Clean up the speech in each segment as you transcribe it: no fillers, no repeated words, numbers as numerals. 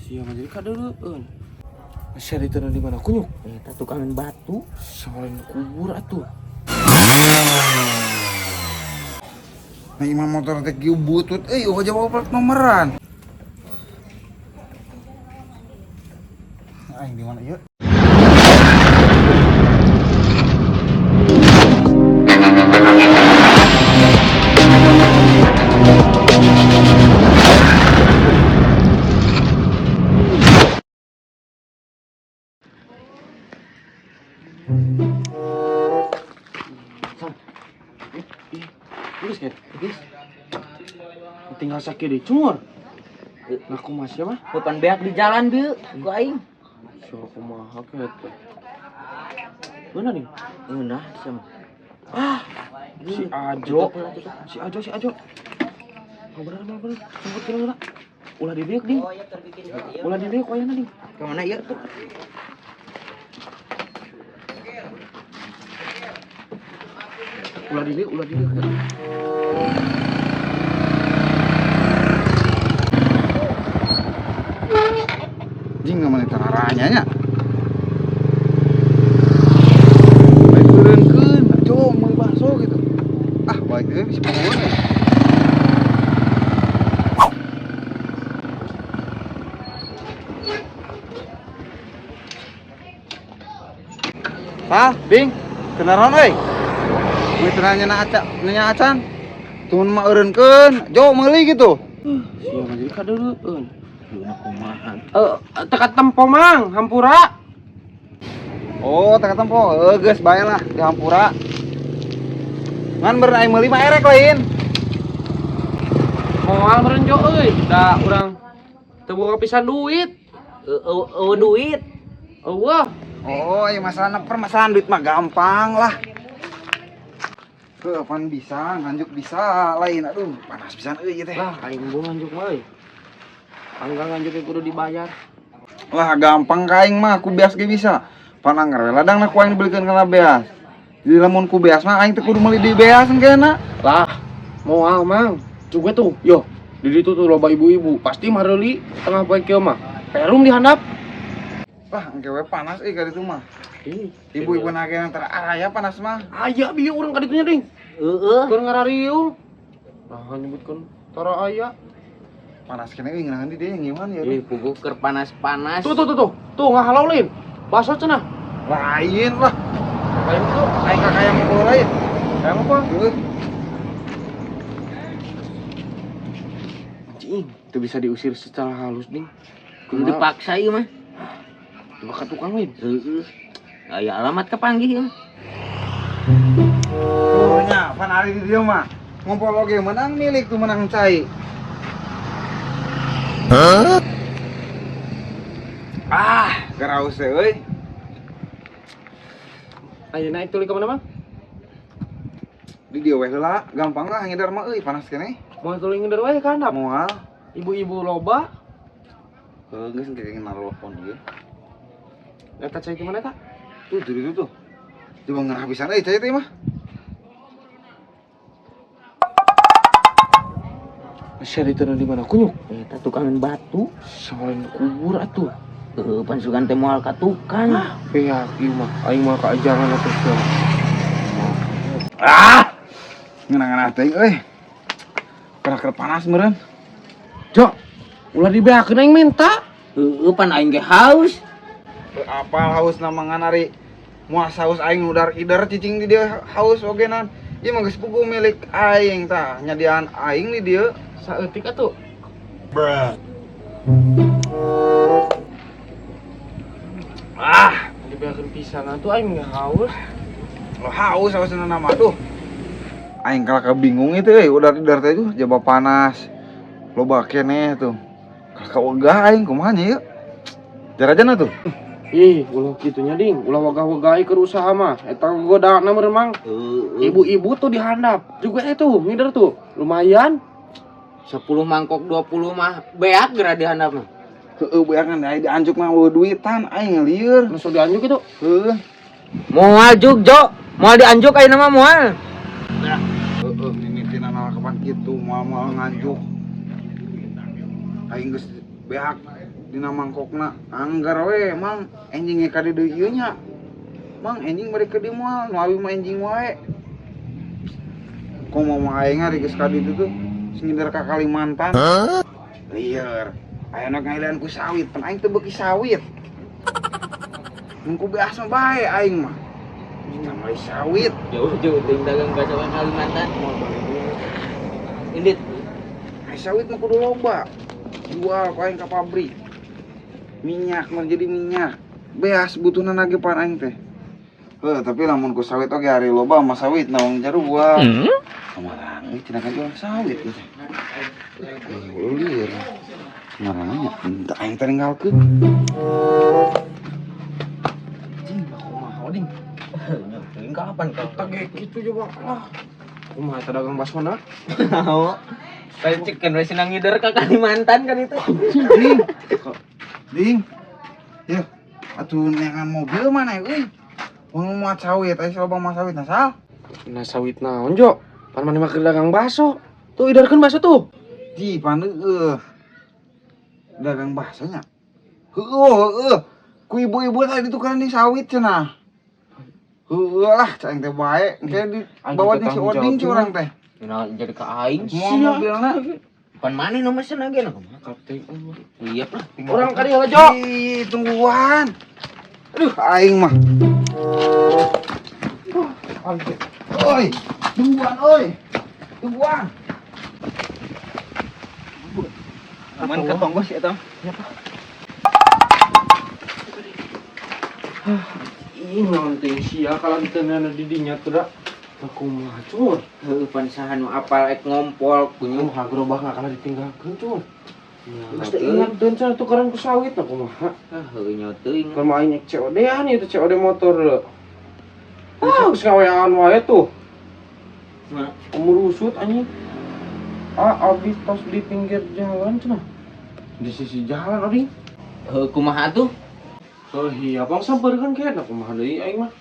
Sia mah jadi kadeureun. Sia diteundeun di mana kunyuk? Eta tukangan batu. Samarin kubur atuh. Nah, imah motor teh kieu butut euy, eueuh jawab plat nomoran. Aing di mana ieu? Geus ket. Geus. Tinggal sakit di cumur. Nah kumaha sia mah? Bukan beak di jalan bieu ku aing. Sia kumaha ket. Mana nih? Ngeunah sia mah. Ah, si Ajo. Si Ajo, si Ajo. Oh, bener, bener, bener. Sempet kira kira. Ulah diliuk, ding. Ulah diliuk, wayahna, ding. Ka mana ieu tuh? Ulah diliuk, ulah diliuk. Jing mana tararanya nya. Baik eureunkeun, ajo meuli bakso gitu. Ah, balik deui bisa panggeuan euy. Sah, Ding, kenaron euy. Meuli teu nanya aca, nanya acan. Tun mah eureunkeun, jo meuli gitu. Sia mah jadi kadeureun. Luna kumaha? Teka tempo mang, hampura. Oh, teka tempo. Geus bae lah di hampura. Ngan beurna aing meuli mah erek lain. Moal meureun jo euy, da urang teu boga pisan duit. Eueuh duit. Eueuh. Oh, iya masalah permasalahan duit mah gampang lah. Heuh, pan bisa, nganjuk bisa, lain aduh, panas pisan euy ieu teh. Lah, aing embung nganjuk mah euy. Angga nganjuk ge kudu dibayar. Lah gampang ka aing mah, ku beas ge bisa. Pan anggar we ladangna ku aing dibelikeun kana beas. Jadi lamun ku beas mah aing teh kudu meuli di beas engkena. Lah, moal mang. Juga tuh, yo, di ditu tuh loba ibu-ibu, pasti mareuli tengah poe kieu mah. Perum dihandap. Lah engke we panas euy ka ditu mah. Ih, Ibu-ibu na ge tara araya panas mah. Aya bieu urang ka ditunya, Ding. Heeh. Keur ngarariung. Nah, nyebutkeun tara aya. Panas kene euy ngeunaheun di dieu ngieuan ya. Ih, puguh keur panas-panas. Tuh tuh tuh tuh. Tuh ngahalau lain. Baso cenah. Lain lah. Lain tuh. Aing ka kaya mau lain. Kayak apa? Heuh. Anjing, itu bisa diusir secara halus, Ding. Kudu dipaksa ieu mah. Coba ka tukang lain. Heeh. Aya alamat kapanggih ieu mah. Oh nya, pan ari di dieu mah. Ngompol oge menang milik tuh menang cai. Hah? Ah, geraus teh euy. Ayeuna itu ka mana, Mang? Di dieu we heula, gampang lah ngidar mah euy, panas keneh. Moal tuluy ngider wae ka handap. Moal. Ibu-ibu loba. Heuh, geus engke nalopon ieu. Eta cai di mana eta? Tuh, di ditu tuh. Coba ngeunah pisan euy cai teh mah. Sia diteundeun di mana kunyuk? Eta tukangan batu. Samarin kubur atuh. Heuh, pan sugan teh moal ka tukang. Beak ieu mah, aing mah kaajangan atuh sia. Ah! Ngeunah-ngeunah teuing euy. Keur panas meureun. Jo, ulah dibeakeun aing minta. Heueuh, pan aing ge haus. Teu apal haus na mangan ari. Moal saus aing nu dar ider cicing di dieu haus oge nan. Ieu mah geus puguh milik aing tah, nyadian aing di dieu. Saeutik atuh. Bruh. Ah, dibeakeun pisan atuh aing ge haus. Lo haus haus na mah aduh. Aing kalah bingung itu euy, udah dar teh tuh jaba panas. Loba keneh tuh. Kalah wegah aing kumaha nya ieu? Jarajana tuh. Ih, ulah kitunya ding, ulah wegah-wegah keur usaha mah. Eta godana meureun mang. Heeh. Ibu-ibu tuh dihandap. Juga itu ngider tuh. Lumayan. 10 mangkok 20 mah beak geura dihandap mah. Heeh, beak kan aya dianjuk mah eueuh duitan aing lieur. Nu sok dianjuk itu. Heuh. Moal juk, Jo. Moal dianjuk ayeuna mah moal. Heeh, mimitina nala kapan kitu moal-moal nganjuk. Aing geus beak. Dina mangkokna anggar we mang enjing ge ka dieu deui ieu nya. Mang enjing bari ka dieu moal, nu abi mah enjing wae. Komo mah aing ari geus ka ditu tuh singider ka Kalimantan. Lieur. Aya nu ngailan ku sawit, pan aing teu beuki sawit. Mun ku beas mah bae aing mah. Kita meuli sawit. Jauh-jauh teuing dagang bakso ka Kalimantan. Indit. Ai sawit mah kudu loba. Jual ku aing ka pabrik. Minyak mah jadi minyak. Beas butuhna ge pan aing teh. Heuh, tapi lamun ku sawit oge ari loba mah sawit naon jarua. Kamarana euy cenah jual sawit ieu teh. Lieur. Kamarana nya teu aing teh ninggalkeun. Cing, kumaha ding? Teuing kapan kau? Tage kitu coba lah. Kumaha eta dagang basona? Tahu. Kayak chicken we senang ngider ka Kalimantan kan itu. Ding. Ding. Yeuh, atuh neangan mobil mana euy? Mun muat sawit, aya loba muat sawit nah sal. Nah sawit naon Jo? Pan maneh mah keur dagang bakso. Tuh idarkeun bakso tuh. Di pan heueuh. Dagang baksonya. Heueuh, heueuh. Ku ibu-ibu tadi tukeran di sawit cenah. Heueuh lah, cai teh bae. Engke di bawa jeung si Oding curang teh. Nah, jadi ka aing. Moal mobilna. Pan maneh nu mesen lagi nah. Kapten. Iya lah. Urang ka dieu lah Jo. Ih, tungguan. Aduh, aing mah. Oi, tungguan oi. Tungguan. Aman ka tonggos eta. Ih, naon teh sia kalau diteunana di dinya tuh da. Kumaha cur? Heueuh pan saha nu apal ek ngompol kunyuh. Kumaha gerobak nggak kalah ditinggalkeun cur. Geus teu Teu ingat deun cenah tukeran ku sawit nah kumaha. Ah, heueuh nya teuing. Keur mah aing COD-an ieu teh COD motor leu. Ah, geus ngawean wae tuh. Mana? Umur usut anjing. Ah, abis tos di pinggir jalan cenah. Di sisi jalan oding. Heueuh kumaha tuh? Oh iya, bang sampeurkeun ke nah kumaha deui aing mah.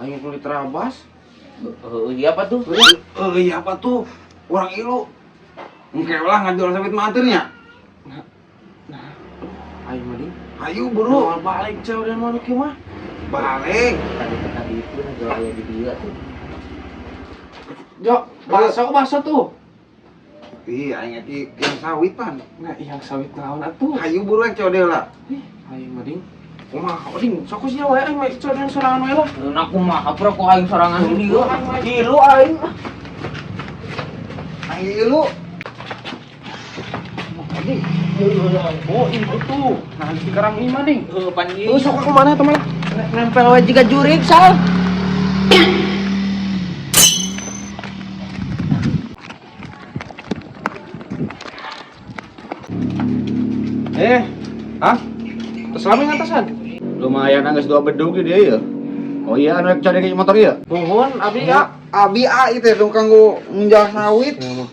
Aing kulit terabas. Heueuh iya apa tuh? Eh, iya apa tuh? Orang ilu. Engke lah ngajual sawit mah nya. Nah, aing mah ding. Ayo buru, Moal balik COD mah nu kieu mah. balik. Tadi tadi itu nu aya di dieu tuh. Jo, bakso bakso tuh. Ih, aing iki yang sawit pan. Nah, yang sawit naon atuh? Hayu buru yang COD lah. Ih, aing mah ding. Kumaha oding, sok sia wae aing mah COD sorangan wae lah. Nah kumaha pura ku aing sorangan di dieu. Ilu aing. Aing ilu. Oding. Oh, itu tuh. Nah, di karang imah ding. Heueuh pan ieu. Tuh sok aku mana teman? Nempel wae jiga jurig sal. Eh, ah? Terus lami ngatasan? Lumayan angges dua bedug di dia ya. Oh iya, anu rek cari motor ieu. Nuhun, abi ya. Abi a itu ya kanggo ngunjal sawit. Ya mah.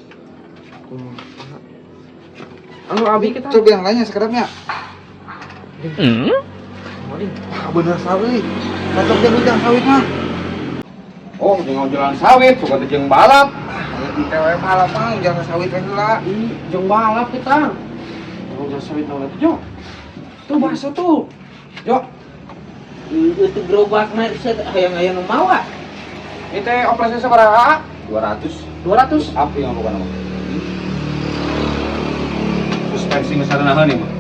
Anu abi kita. Coba yang lainnya sekedapnya. Oding. Ah, bener sawit. Cocok dia ngunjal sawit mah. Oh, jeung jalan sawit, suka teh jeung balap. Ah, di TW balap mah ngunjal sawit we heula. Ih, jeung balap kita. Tong jasa sawit naon atuh, Jo? Tuh bakso tuh. Jo, Heueuh teu gerobakna set hayang-hayang nu mawa. ini teh operasi sabaraha? 200. 200. Up yang bukan nama. Suspensi misalnya nahan nih mah.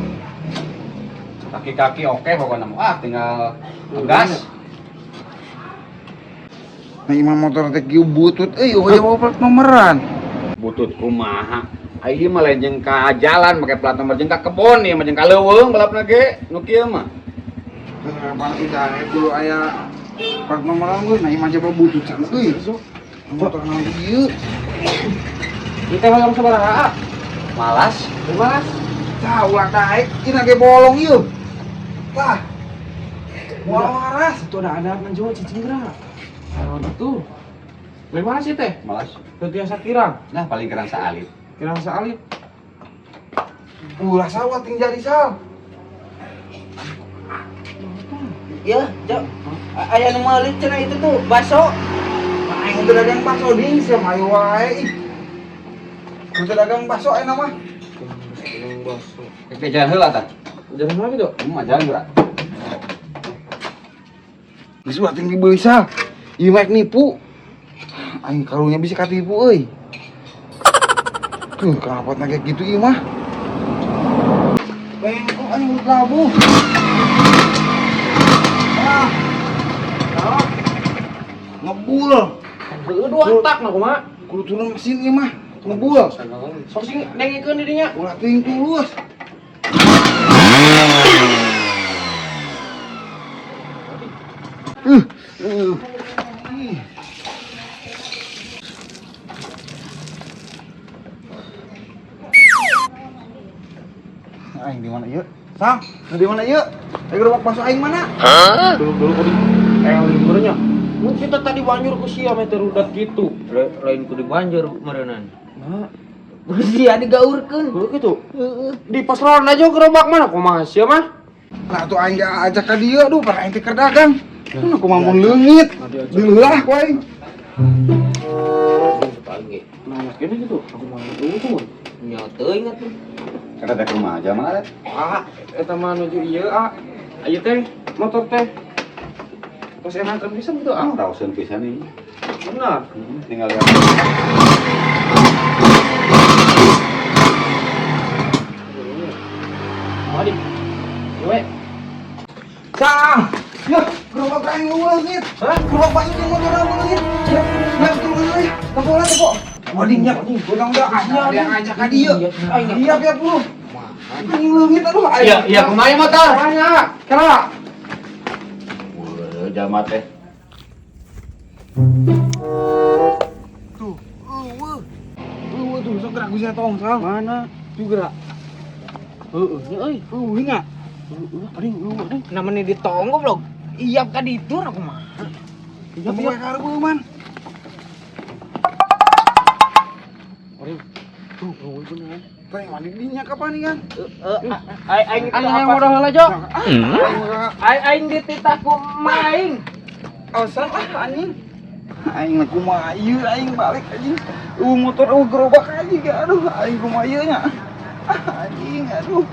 Kaki-kaki oke pokoknya mah. Ah, tinggal gas. Nah, imah motor teh kieu butut euy, eueuh bawa plat nomoran. Butut kumaha. Aing mah lain jeung ka jalan make plat nomor jeung ka kebon ieu mah jeung ka leuweung balapna ge nu kieu mah. Heuh, pan udah kudu aya plat nomoran geus, nah imah coba butut can euy. Motor naon ieu? Ini teh hoyong sabaraha? Malas. Malas. Tah ulah daek, ina ge bolong ieu. Tah. Moal waras. Itu ada ada menjual cicing gerak. Naon itu? Bagaimana sih teh? Malas. Teu tiasa kirang. Nah, paling kerang saalit. Kirang saalit. Ulah sawah ting jadi sal. Ya, Jo. Aya nu meuli cenah itu tuh bakso. Aing teu dagang bakso ding sia mayu wae ih. Teu dagang bakso ayeuna mah. Dagang bakso. Ke jalan heula tah. Jalan lagi tuh. Mah jalan geura. Geus ulah ting dibeuli sal. Ieu mah nipu. Aing karunya bisa katipu euy. Tuh, kenapa kayak gitu ieu mah? Bengkok aing mulut labuh. Ah. Ngebul. Heueuh dua tak nah kumaha? Kudu turun mesin ieu mah. Ngebul. Sok sing dengekeun di dinya. Ulah teuing tulus. Ih. Aing di mana ieu? Sam, nu di mana ieu? Aing gerobak bakso aing mana? Dulu dulu kudu liburnya. Mun kita tadi banjur ku sia meh teh rudat kitu. Lain ku dibanjur meureunan. Nah, Sia digaurkeun. heueuh kitu. Di pos ronda aja gerobak mana kumaha sia mah? Nah, tuh aing gak ajak ka dieu, aduh, pada aing teh keur dagang. Tuh aku mah mun leungit. Dileulah ku aing. Pagi. Nah, mas gini gitu. Aku mau dulu tuh. Nya teuing atuh. Eta teh kumaha aja mah. Ah, eta mah nuju ieu ah. Ieu teh motor teh. Tos enakan pisan gitu ah. Rauseun pisan ini. Benar. Tinggal lihat. Mari. Gue. Sam, ya, gerobak aing leungit. Hah? Gerobak bakso jeung motor leungit. Ya, turun euy. Tempo lah tempo. Wading nya, udah udah ada yang ngajak ka dieu. Iya, ya, puluh. Aing leungit aduh aing. Iya, iya kumaha motor? Banyak. Kira. Wah, jalma teh. Tuh, eueuh. Eueuh tuh sok gerak bisa tong, Sal. Mana? Juga. Heeh, nya euy. Eueuh nya. Heeh, paling eueuh euy. Namanya ditong goblok. Iya ka ditu aku mah. Iya, we kareueuh man. Paling. Tuh, eueuh beneran. Teh mandi dinya kapan nih kan? Aing aing Aing yang modal heula, Jo. Aing aing dititah ku emak aing. Alasan ah anjing. Aing mah kumaha ieu aing balik anjing. Eueuh motor eueuh gerobak anjing aduh aing kumaha ieu nya. Ah, anjing aduh.